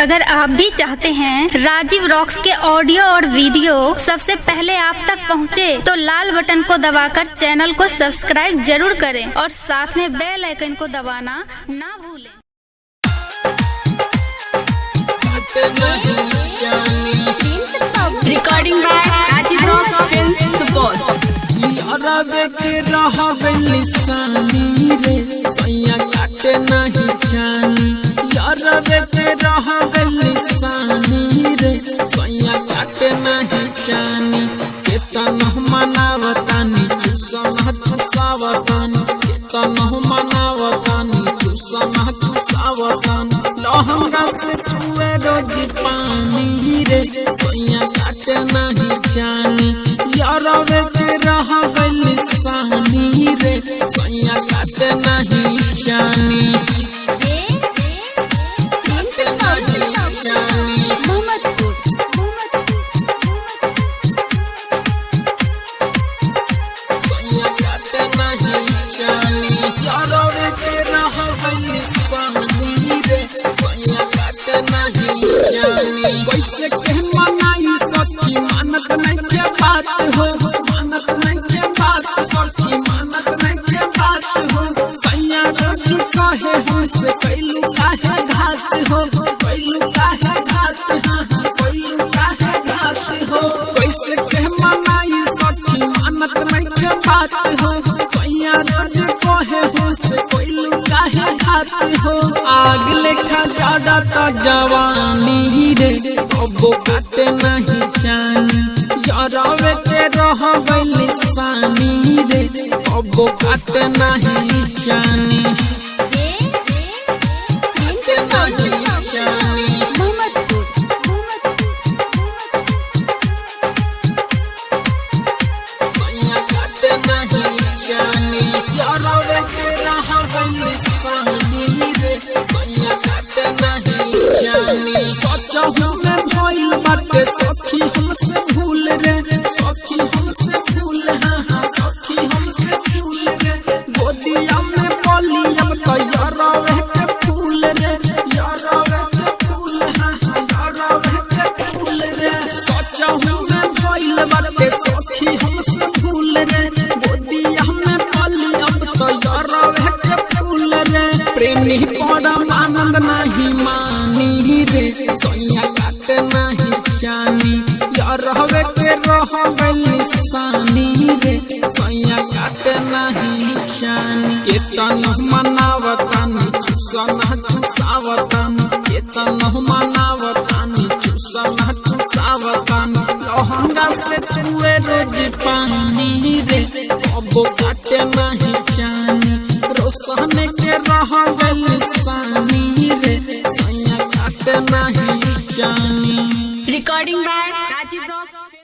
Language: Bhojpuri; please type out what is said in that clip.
अगर आप भी चाहते हैं राजीव रॉक्स के ऑडियो और वीडियो सबसे पहले आप तक पहुंचे, तो लाल बटन को दबाकर चैनल को सब्सक्राइब जरूर करें और साथ में बेल आइकन को दबाना ना भूलें। Recording by Rajiv Rocks Film Support. रवे के रहबे निशानी रे सैया काटे नहीं जानी। रवे के रहबे निशानी रे सैया काटे नहीं जानी। केतन मनावतानी चूसन चूसावतानी, केतन मनावतानी चूसन चूसावतानी। लहंगा से चुए रोज पानी रे सैया काटे नहीं जानी। यारवे के रह गइल सानी रे सैया काटे नहीं जानी। काटे नहीं जानी। सैया काटे नहीं जानी। यारवे के रह गइल सानी रे सैया काटे नहीं जानी। कैसे के मनाई सखी मानत नहीं के बात हो, मानत नहीं के बात सखी, मानत नहीं के बात हो। सैया रोज कहे हमसे कैलू काहे घात हो, कैलू काहे घात, हाँ हाँ कैलू काहे घात हो। कैसे के मनाई सखी मानत नहीं के बात हो, सैया रोज कहे हमसे कैलू काहे घात हो। आग लेखा जाड़ा ता जवानी रे कबो काटे नहीं जानी। यारवे के रह गइल सानी रे कबो काटे नहीं जानी। काटे नहीं जानी। सैया काटे नहीं जानी। यारवे के रह गइल सानी रे सैया काटे नहीं जानी। सचहु में भइल बाटे सखी हमसे भूल रे, सखी हमसे भूल, हाँ हाँ सखी हमसे भूल रे। गोदिया में बोली अब तो यारवे के फूल रे, यारवे के फूल, हाँ हाँ यारवे के फूल रे। सचहु में भइल बाटे सखी हमसे भूल रे, गोदिया में बोली अब तो यारवे के फूल रे। प्रेमी परम आनंद नहीं मानी रे सैया काटे नहीं जानी। यारवे के रह गइल सानी रे सैया काटे नहीं जानी। केतन मनावतानी चूसन चूसावतानी, केतन मनावतानी चूसन चूसावतानी। लहंगा से चुए रोज पानी रे कबो काटे नहीं जानी। रोशन के रह गइल सानी रे सैया काटे नहीं जानी। Recording by Rajiv Rocks.